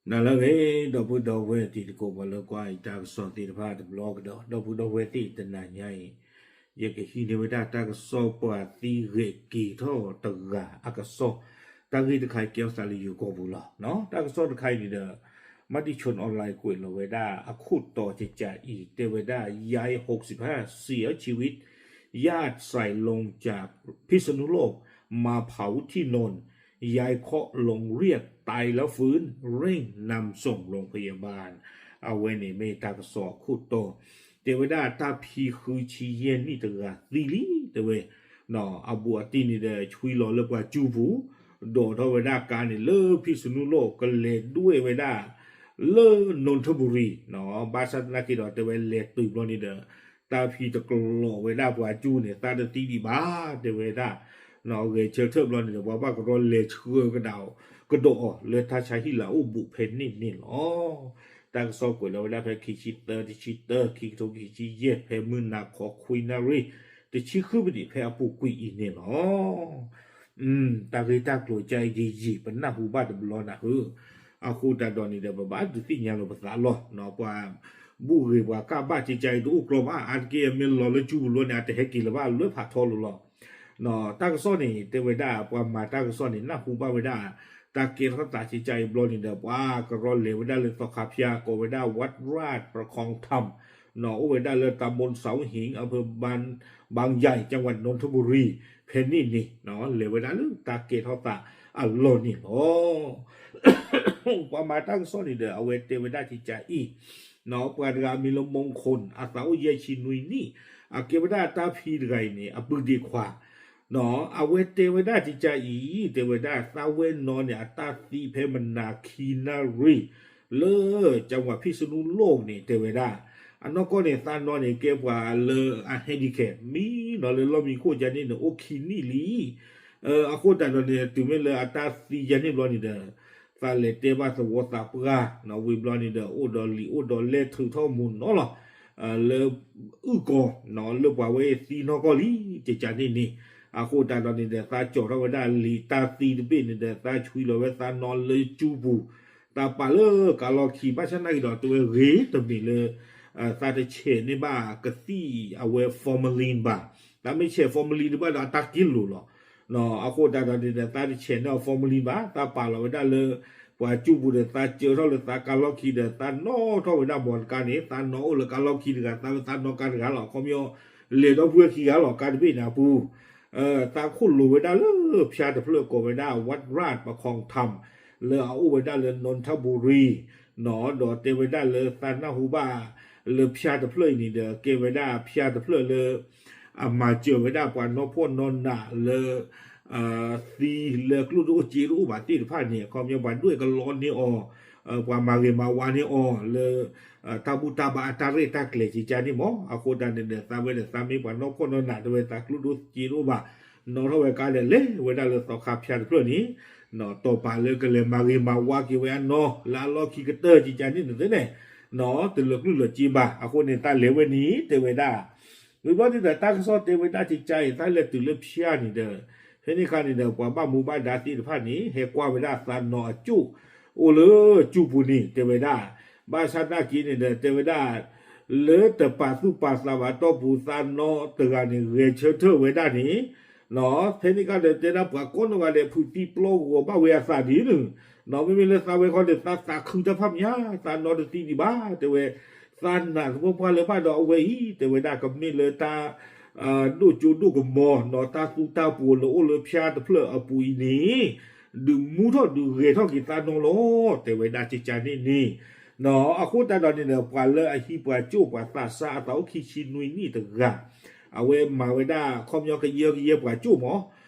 နၤလၢအဂ့ၤ ဒီပုၢ်ဒီဝဲၢ်တံၤသကိး ပှၤလၢကွၢ်အံၤတၢ်ကစီၣ်သ့ၣ်တဖၣ်တဘျီကဒီး ဒီပုၢ်ဒီဝဲၢ်သ့ၣ်တနၤညါအံၤ ယကဟံးန့ၢ်ဝဲဒၣ်တၢ်ကစီၣ်ပှၤသံဂဲၤက့ၤထီၣ်တဂၤအကစီၣ် တၢ်ဂ့ၢ်တခါအံၤကဲထီၣ်သးလၢယိၤကီၢ်ပူၤလီၤ. တၢ်ကစီၣ်တခါအံၤန့ၣ်ဒီး မၤတံၣ်ဆိၣ် online ကွဲးလီၤဝဲဒၣ်အခိၣ်တီကကးအံၤ တဲဝဲဒၣ် ยาย หกสิบห้า เสียชีวิต ญาติใส่ลงจากพิษณุโลก มาเผาที่นนท์ ยายเคาะลงเรียกตายแล้วฟื้น เร่งนำส่งโรงพยาบาล အဝဲန့ၣ်မ့ၢ်တၢ်ကစီၣ်အခိၣ်တီ တဲဝဲဒၣ်တၢ်ဖံဃုဆံယဲၢ်နံၣ်တဂၤသံလံ တဲဝဲ အဘူးအတံၢ်န့ၣ်ဒီး ဆွံလီၤလၢပှၤကၠူပူၤ ဒိးထီၣ်ဝဲဒၣ်ကါန့ၣ်လၢဖံးစနူလိၣ် ကလဲၤဒွဲၣ်ဝဲဒၣ် လၢ นนทบุรี ဘၣ်ဆၣ်သနာ်က့ဒီးတဲဝဲလဲၤတုၤဘျီန့ၣ်ဒီး တၢ်ဖံးတကျိၤဝဲဒၣ်ပှၤကၠူန့ၣ် သးတသံဒံးဘၣ် တဲဝဲဒၣ် ဂဲၤဆၢထၢၣ်ဘျီန့ၣ်ဒီး ပှၤဘၣ်ကရီလဲၤဆှၢကဒီး ကဒီးအီၤလၢတၢ်ဆါဟံၣ်လၤအိၣ်ဘူးဖဲန့ၣ်န့ၣ်လီၤ. တၢ်ကစီၣ်ကွဲးလီၤဝဲဒၣ်ဖဲခံဆံသၢ တဆံတၢ ခံကထိခံဆံယဲၢ် ဖဲမုၢ်နၤခီခွံနၣ်ရံၣ် တဆံဃုမံးနံးဖဲအပူၤကွံာ်အံၤန့ၣ်လီၤ. တၢ်ဂ့ၢ်တၢ်ကျိၤကါအံၤယံာ်ယံာ် ပနၢ်ဟူဘၣ်တဘျီနၢ်ဟူ အဃိသတးဒီးန့ၣ်ဒီး ပဘၣ်ဒုးသ့ၣ်ညါလိာ်ပသးလီၤ. ပှၤဘူၣ်ဂ့ၤပှၤကၢ်ဘၣ်ကကါအံၤ တအိၣ်ကြီဘၣ် အါတက့ၢ်အမ့ၢ်လီၤလၢကၠူပူၤလီၤန့ၣ် အတဟဲက့ၤလၢၤဘၣ် လွဲဖးထီလိၤလီၤ. တၢ်ကစီၣ်န့ၣ် တဲဝဲဒၣ် ပှၤမၤတၢ်ကစီၣ်န့ၣ် နၢ်ဟူဘၣ်ဝဲဒၣ် တၢ်ကဲထီၣ်သးကကါအံၤဘျီန့ၣ်ဒီး ပှၤကရီလဲၤဝဲဒၣ်လၢသီခါဖၠါ ကိးဝဲဒၣ် วัดราชประคองธรรม အိၣ်ဝဲဒၣ်လၢ ตำบลเสาหิง อำเภอบางใหญ่ จังหวัดนนทบุรี ဖဲန့ၣ်န့ၣ် လဲၤဝဲဒၣ်လၢတၢ်ကဲထီၣ်သးအလီၢ်န့ၣ်လီၤ. ပှၤမၤတၢ်ကစီၣ်န့ၣ်ဒီး အဝဲတဲဝဲဒၣ်ကကါအံၤ ပှၤတဂၤအမံၤလၢ မူခိၣ် အသးအိၣ်ယဲၢ်ဆံနွံနံၣ် အကဲဝဲဒၣ်တၢ်ဖံတဂၤအံၤန့ၣ် အပုၢ်ဒ့ခွါ အဝဲတဲဝဲဒၣ်ကကါအံၤ တဲဝဲဒၣ်သးဝဲနီၢ်န့ၣ် အတၢ်သံဖဲမုၢ်နၤခံနၣ်ရံၣ် လၢ จังหวัดพิษณุโลก န့ၣ် တဲဝဲဒၣ် အနီၢ်ကီၢ်န့ၣ် သးနီၢ်န့ၣ် ကဲပှၤလၢအ handicap မံနီၤလၢလီၢ်မံခိၣ်ကါန့ၣ်န့ၣ် အိၣ်ခံနံၣ်လံ အဃိသတးဒီးန့ၣ် တုၤမ့ၢ်လၢအတၢ်သံယါန့ၣ်ဘျီန့ၣ်ဒီး သးလဲၤတဲဘၣ်သဝီသးပှၢ် ဝံၤဘျီန့ၣ်ဒီး အိၣ်ဒီးလံာ်အိၣ်ဒီးလဲၢ်ထုးထီၣ်မူးနီၤလီၤ လၢ အုၣ်ကီၤ လၢပှၤဝဲသံနီၢ်ကီၢ်လံ ကကါန့ၣ်န့ၣ် အဃိသတးဒီးန့ၣ်ဒီး သးကၠီၤထီၣ်ဝဲဒၣ်လံာ်တၢ်သံတဘ့ၣ်န့ၣ်ဒီး သးဆွံလီၤဝဲသးနီၢ်လၢကၠူပူၤ သးပာ်လၢကါလီၢ်ခံ ဘၣ်ဆၣ်နာ်က့ဒီး တဲဝဲဂ့ၤတမံၤလၢ သးတဆဲးန့ၢ်ဘၣ်ကသံၣ်အဝဲ formalin ဘၣ်, သးမ့ၢ်ဆဲး formalin တဘၣ်ဒီးအတၢ်က့လိၤလီၤ. အဃိသတးဒီးန့ၣ်ဒီး သးတဆဲးန့ၢ်အီၤ formalin ဘၣ်, သးပာ်လီၤဝဲဒၣ်လၢ ပှၤကၠူပူၤဒီး သးစၢထီၣ်လၢသးကါလီၢ်ခံဒီး သးနီၣ်ထီၣ်ဝဲဒၣ်မီတကါန့ၣ် သးနီၣ်အိၣ်လၢကါလီၢ်ခံတဂၤ သးဝဲသးနီၣ်ကါတဂၤလီၤ. ခီပညီ လဲၤဒီပုၢ်ဝဲၢ်ခံဂၤလီၤ ကါတဘ့ၣ်န့ၣ်အပူၤ သးခိၣ်လိၤဝဲဒၣ်လၢဖၠါတဖျၢၣ်ကိးဝဲဒၣ် วัดราชประคองธรรม လၢအအိၣ်ဝဲဒၣ်လၢ นนทบุรี နီၤ ဒီးတဲဝဲဒၣ်လၢသးနၢ်ဟူဘၣ်လၢဖၠါတဖျၢၣ်အံၤန့ၣ်ဒီး ကဲဝဲဒၣ်ဖၠါတဖျၢၣ်လၢ အမၤစၢၤဝဲဒၣ်ပှၤနီၢ်ဖှီၣ်နီၢ်နးလၢ သံလၢကျိၣ်တအိၣ်စ့တအိၣ်ဘၣ်သ့ၣ်တဖၣ်န့ၣ် အခီပညီပှၤဒွဲၣ်ကလီန့ၢ်အီၤ ပှၤမၤဂ့ၤမၤဝါန့ၢ်အီၤလၢ တၢ်ဘူၣ်တၢ်ဘါအတၢ်ရဲၣ်တၢ်ကျဲၤကကါန့ၣ်မး. အဃိသတးန့ၣ်ဒီး သးဝဲဒီးသးမ့ၢ်ပှၤနီၢ်ဖှီၣ်နီၢ်နး တဲဝဲသးကျိၣ်တအိၣ်စ့တအိၣ်ဘၣ် နီၣ်ထီၣ်ဝဲကါဒီးလဲၤဝဲဒၣ်လၢသီခါဖၠါတဖျၢၣ်န့ၣ် နီၤ တီၢ်ပာ်လၢကလဲၤမၤဂ့ၤမၤဝါက့ၤဝဲအနီၢ် လၢအလီၢ်ခံကတၢၢ်ကကါန့ၣ်န့ၣ်သ့ၣ်န့ၣ် နီၤ တလၢာ်ကျိၣ်လၢာ်စ့ဘၣ်. အဃိန့ၣ် သးလဲၤဝဲန့ၣ် တဲဝဲဒၣ် ဝံၤဘျီန့ၣ်ဒီး တၢ်ကစီၣ်တဲဝဲဒၣ်ကကါအံၤ သးလဲၤတုၤလၢဖၠါန့ၣ်ဒီး ဖဲန့ၣ်အခါန့ၣ်ဒီး ပှၤဘၣ်မူဘၣ်ဒါသ့ၣ်တဖၣ်န့ၣ် ဟဲကွၢ်ဝဲဒၣ်သးနီၢ်အကၠိၣ် အိၣ်လၢကၠူပူၤန့ၣ် တဲဝဲဒၣ် ဘၣ်ဆၣ်သနာ်က့န့ၣ်ဒီး တဲဝဲဒၣ် လၢတပာ်သူၣ်ပာ်သးဘၣ်တီၢ်ပူၤ သးနီၢ်တဂၤန့ၣ် ဂဲၤဆၢထၢၣ်ဝဲဒၣ်န့ၣ် နီၤ ဖဲန့ၣ်အခါဒီး တဲဒၣ်ပှၤကိးနီၢ်ဂၤဒဲး ဖုးသံပျီဂီၤဘၣ်ဝဲအသးဒ်န့ၣ် နီၤ မ့မ့ၢ်လၢသးဝဲခီန့ၣ် သးသးခုတၢ်ဖးမး သးနီၢ်တသံဒံးဘၣ် တဲဝဲ သးနာ်သပှၢ်ပှၢ်လၢၤဘၣ်ဒီးအဝဲအံၤ တဲဝဲဒၣ်ကမ့ၢ်လၢတၢ် ဒိၣ်ကၠိဒိၣ်ကမီၤ နီၤ တၢ်သူတၢ်ပှီၤလၢအိၣ်လၢဖၠါတဖျၢၣ်အပူၤအံၤန့ၣ် ဒုးမူထီၣ်ဒုးဂဲၤထီၣ်က့ၤသးနီၢ်လီၤ တဲဝဲဒၣ်ကကါန့ၣ်န့ၣ် နီၤ အဃိသတးဒီးန့ၣ်ဒီး ပှၤလၢအဟံးပှၤကၠိၣ်ပှၤသးစၢ်အသးအိၣ်ခံဆံနွံနံၣ်တဂၤ အဝဲမၤဝဲဒၣ် ခီပညီကယၢကယဲပှၤကၠိၣ်မး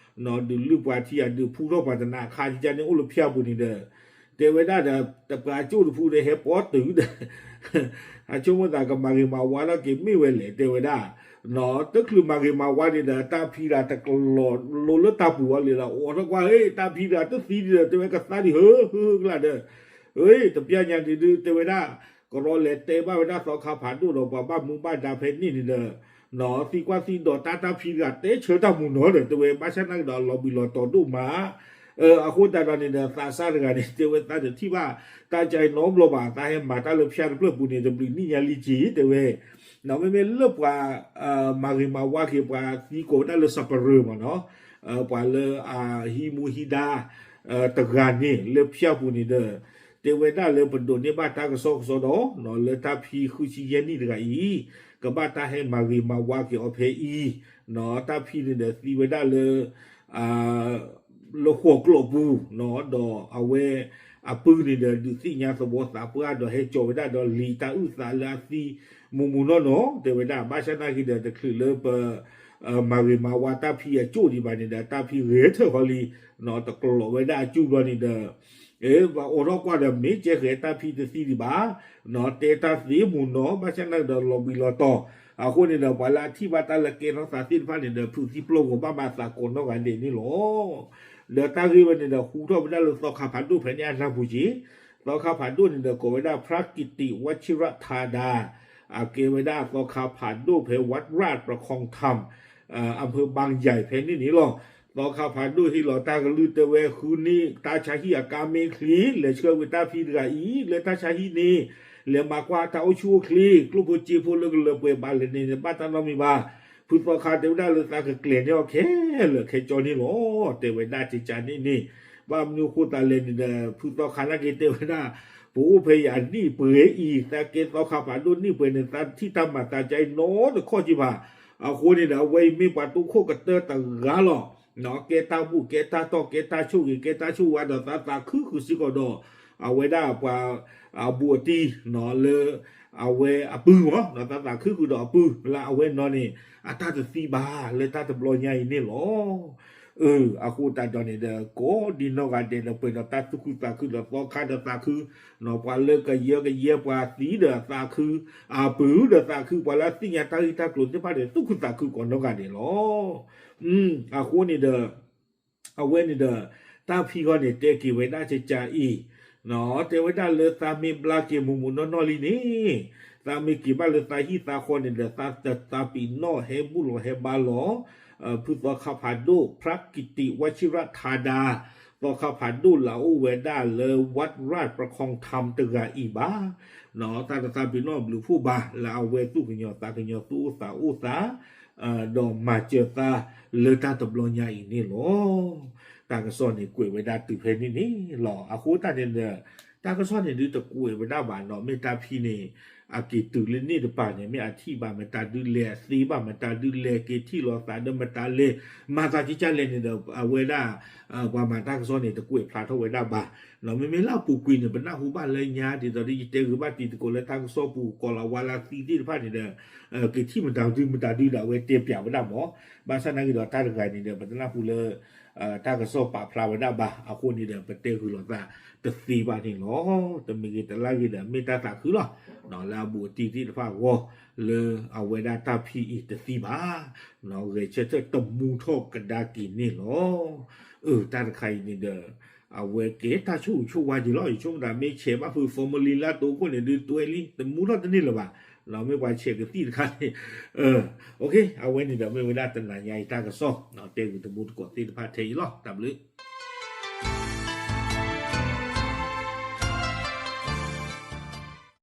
နီၤ ဒုးလုၢ်ပှၤထံ အဒုးဖူထီၣ်ပှၤတနးအခါ ကကါန့ၣ်အိၣ်လၢဖၠါပူၤန့ၣ်ဒီး တဲဝဲဒၣ်ဒီး တပှၤကၠိၣ်တဖုဒီးဟဲပိာ်တုၤဒီး အဆိကမိၣ်သးကမၤဂ့ၤမၤဝါထီၣ်က့ၤမ့ၢ်ဝဲလဲၣ် တဲဝဲဒၣ် နီၤ တချုးမၤဂ့ၤမၤဝါန့ၣ်ဒီး တၢ်ဖံတဂၤတကလီၤလိလၢတၢ်ပူၤအီၤလံဒီး အိးထီၣ်ကွၢ် တၢ်ဖံတဂၤတသံဒံးဒီး တဲဝဲကသါဒံး ဟုဟုကလာ်ဒီး တပျၢ်ညါဒုးဒုး တဲဝဲဒၣ် ကရီလဲၤတဲဘၣ်ဝဲဒၣ်သီခါဖးဒိၣ်ဒီးပှၤဘၣ်မူဘၣ်ဒါဖဲန့ၣ်န့ၣ်ဒီး နီၤ သံကွၢ်သံဒိးတၢ် တၢ်ဖံတဂၤတဲဆၢတၢ်မူးနီၤဒီး တဲဝဲ ဘၣ်ဆၣ်နာ်က့ဒီးအလီၤဘှံးလီၤတီၤဒိၣ်မး အဃိသတးဒီးန့ၣ်ဒီး သးစၢ်တဂၤန့ၣ် တဲဝဲသးတထံၣ်ဘၣ် တၢ်ကါအံၤနီတဘျီဘၣ်, သးဟဲမၤတၢ်လၢဖၠါတဖျၢၣ်ပူၤန့ၣ် တဘျုးနံၣ်ညါလံက့ၤ တဲဝဲ, မ့မ့ၢ်လၢပှၤ မၤဂ့ၤမၤဝါက့ၤ ပှၤသံကိးဝဲဒၣ်လၢ စပရၢၣ် မ့ၢ်နီၤ, ပှၤလၢအဟံးမူဟံးဒါ တဂၤန့ၣ် လၢဖၠါပူၤန့ၣ်ဒီး တဲဝဲဒၣ်လၢပဒိးန့ၢ်ဘၣ်တၢ်ကစီၣ်ကစီၣ်ဒီး လၢတၢ်ဖံဃုဆံယဲၢ်နံၣ်တဂၤအံၤ ကဘၣ်တၢ်ဟဲမၤဂ့ၤမၤဝါက့ၤအီၤဖဲအံၤ, တၢ်ဖံန့ၣ်ဒီးသံဝဲဒၣ်လၢ လၢဃိးကျိးပူၤ, ဒီးအဝဲအပုၢ်န့ၣ်ဒီး ဒုးသ့ၣ်ညါသဝီသးပှၢ်ဒီး ဟဲကၠီၤဝဲဒၣ်ဒီးလံာ်တၢ်အုၣ်သးလၢအသံ မူးမူးနီၢ်နီၢ် တဲဝဲဒၣ်, ဘၣ်ဆၣ်သနာ်က့ဒီး တချုးလၢပ မၤဂ့ၤမၤဝါတၢ်ဖံအကၠိၣ်ဒံးဘၣ်န့ၣ်ဒီး တၢ်ဖံဂဲၤထၢၣ်ဃီလံ, တကျိးဝဲဒၣ်အကၠူၢ်ဘျီန့ၣ်ဒီး ပှၤအိးထီၣ်ကွၢ်ဒီးမ့ၢ်ကဲဃဲၤတၢ်ဖံတသံဒံးဘၣ်, တဲတၢ်သ့မူးနီၢ် ဘၣ်ဆၣ်သနာ်က့ဒီး လီၤဘှံးလီၤတီၤ, အဃိန့ၣ်ဒီး ပှၤလၢအထံၣ်ဘၣ်တၢ်လၢကဲထီၣ်သးသ့ၣ်တဖၣ်န့ၣ်ဒီး ဖုးသံပျီၢ်ဂီၤဘၣ်မးသးကိးနီၢ်ဂၤဒဲးန့ၣ်လီၤ. ဒီးတၢ်ဂ့ၢ်ဝဲန့ၣ်ဒီး ဟူထီၣ်ဝဲဒၣ်လၢသီခါဖးဒိၣ်ဖဲန့ၣ်အနၢ်ပူၤက့ၤ, သီခါဖးဒိၣ်န့ၣ်ဒီး ကိးဝဲဒၣ် พระกิติวชิรธาดา အကဲဝဲဒၣ်သီခါဖးဒိၣ်ဖဲ วัดราชประคองธรรม อำเภอบางใหญ่ ဖဲန့ၣ်န့ၣ်လီၤ. သီခါဖးဒိၣ်ဟ့ၣ်လီၤတၢ်ကလုၢ်တဲဝဲ ဃုန့ၢ်တၢ်ဆါဟံၣ်အကါမ့ၢ်ချံ လဲၤဆှၢဝဲတၢ်ဖံတဂၤအံၤ လၢတၢ်ဆါဟံၣ်န့ၣ် လဲၤမၤကွၢ်တၢ်အိၣ်ဆူၣ်အိၣ်ချ့ ကျိၣ်ဖိစ့ဖိလၢကလၢၤပှဲၤဘၣ်လဲၣ်န့ၣ် ဘၣ်တၢ်နီတမံၤဘၣ်. ဖုသီခါတဲဝဲဒၣ်လၢသးကကျဲၤန့ၢ်အီၤခဲလၢာ်ခဲဆ့န့ၣ်လီၤ. တဲဝဲဒၣ်ကကန့ၣ်န့ၣ် ဘၣ်မနုၤအဃိသးလဲၣ်န့ၣ်ဒီး ဖုသီခါနာ်က့တဲဝဲဒၣ် ပအိၣ်ဖဲယၤနံၣ်ပှဲၤအံၤ သးကဲသီခါဖးဒိၣ်နံၣ်ပှဲၤန့ၣ် သးထံၣ်တၢ်မၤသးကါအံၤနီတခီၣ်က့ၤဘၣ်. အဃိန့ၣ်ဒီး အဝဲအံၤမ့ၢ်ပှၤတိခိၣ်ကတၢၢ်တဂၤလီၤ. ကဲတၢ်ဘူၣ်ကဲတၢ်တီၢ် ကဲတၢ်ဆိၣ်ဂ့ၤ ကဲတၢ်ဆိၣ်ဝါဒီး သးသးခုဃုာ်စ့ၢ်ကီးဒီး အဝဲဒၣ်ပှၤ အဘူးအတံၢ် လၢအဝဲအပုၢ်မ့ၢ် သးသးခုဃုာ်ဒီးအပုၢ်လၢအဝဲနီၢ်န့ၣ် အတၢ်တသံဘၣ်လၢတၢ်တဘျီညါအံၤန့ၣ်လီၤ. အဃိသတးဒီးန့ၣ်ဒီး ကိးဒံနီၢ်ဂၤဒဲးဒီး ပှဲၤဒီးတၢ်သူၣ်ခုသးခုဒီး သီခါဒီးသးခု, ပှၤလၢကယၢကယဲပှၤသံဒီးသးခု, အပုၢ်ဒီးသးခု, ပှၤလၢအသ့ၣ်ညါတၢ်ဂ့ၢ်တၢ်ကျိၤသ့ၣ်တဖၣ်န့ၣ် သူၣ်ခုသးခုကိးနီၢ်ဂၤဒဲးလီၤ. အဃိန့ၣ်ဒီး အဝဲန့ၣ်ဒီး တၢ်ဖံဂီၢ်န့ၣ် တဲက့ၤဝဲဒၣ်ကကါအံၤ, တဲဝဲဒၣ်လၢသးမ့ၢ်ဘျါက့ၤမူးမူးနီၢ်နီၢ်လံန့ၣ်, သးမ့ၢ်က့ၤဘၣ်လၢသးဟံၣ်သးဃီန့ၣ်ဒီး သးတသးပ့ၤနီၣ်ဟဲဘူၣ်လီၤဟဲဘါလီၤ ဖုသီခါဖးဒိၣ် พระกิติวชิรธาดา သီခါဖးဒိၣ်လၢအအိၣ်ဝဲဒၣ်လၢ วัดราชประคองธรรม တဂၤအံၤဘၣ်. တၢ်တသးပ့ၤနီၣ်ဘျုးဖှိၣ်ဘၣ် လၢအဝဲသူၣ်ကညီၤသးကညီၤသူၣ်အိၣ်သးအိၣ်သး ဒီးမၤစၢၤသးလၢတၢ်တဘျီညါအံၤန့ၣ်လီၤ. တၢ်ကစီၣ်န့ၣ်ကွဲးဝဲဒၣ်တုၤဖဲန့ၣ်န့ၣ်လီၤ. အဃိသတးန့ၣ်ဒီး တၢ်ကစီၣ်န့ၣ်ဒုးတကွဲးဝဲဒၣ်ဘၣ်နီၤ မ့ၢ်တၢ်ဖံန့ၣ် အက့ၤတုၤလၢန့ၣ်တပၤန့ၣ် မ့ၢ်အထံၣ်ဘၣ်မတၤဒုးလဲၣ် အသ့ဘၣ်မတၤဒုးလဲၣ် က့ၤထံၣ်လိာ်သးဒီးမတၤလဲၣ် မၤသးကကါလဲၣ်န့ၣ်ဒီး အဝဲဒၣ် ပှၤမၤတၢ်ကစီၣ်န့ၣ် တကွဲးဖျါထီၣ်ဝဲဒၣ်ဘၣ်. မ့မ့ၢ်လၢအပူၤကွံာ်န့ၣ် ပနၢ်ဟူဘၣ်လၢညါဒ်သိးဒီး ယတဲဂ့ၤဘၣ်တံၤသကိးလၢတၢ်ကစီၣ်ပူၤ ကိးလီၤဝါလၢသံသ့ၣ်တဖၣ်န့ၣ်ဒီး က့ၤထံၣ်မတၤဒုးမတၤဒုးဒီး အဝဲတဲပၠးဝဲဒၣ်မ့ၢ် ဘၣ်ဆၣ်သနာ်က့ဒီးတၢ်တဂၤန့ၣ်ဒီး ပတနၢ်ဟူလၢ တၢ်ကစီၣ်ပာ်ဖျါဝဲဒၣ်ဘၣ် အဃိန့ၣ်ဒီး ပတဲဂ့ၤလိာ်သးတသ့ဘၣ်န့ၣ်လီၤ. တမ့ၢ်ဂ့ၤတလၢ်ဂ့ၤဒီး မ့ၢ်တၢ်သးခုလီၤ. လၢအဘူးအတံၢ်သ့ၣ်တဖၣ်အဂီၢ် လၢအဝဲဒၣ်တၢ်ဖံအံၤတသံဘၣ် ဂဲၤဆၢထၢၣ်တမူထီၣ်ကဒါက့ၤန့ၣ်လီၤ. တၢ်တခါအံၤန့ၣ်ဒီး အဝဲကဲတၢ်ဆိၣ်ဂ့ၤဆိၣ်ဝါက့ၤလီၤ. ယဆိကမိၣ်ဒၣ်မ့ၢ်ဆဲးဘၣ်ဖု formalin လၢအတိခိၣ်န့ၣ် ဒုးတွဲလံ တမူထီၣ်တန့ၢ်လၢၤဘၣ်. မ့ၢ်ပှၤဆဲးကသံၣ်တခါန့ၣ် အဝဲန့ၣ်ဒီးမ့ၢ်ဝဲဒၣ်တနၤညါအံၤတၢ်ကစီၣ် တဲဂ့ၤတမူတကိးသ့ၣ်တဖၣ်ထဲအံၤလီၤ. တၢ်ဘျုး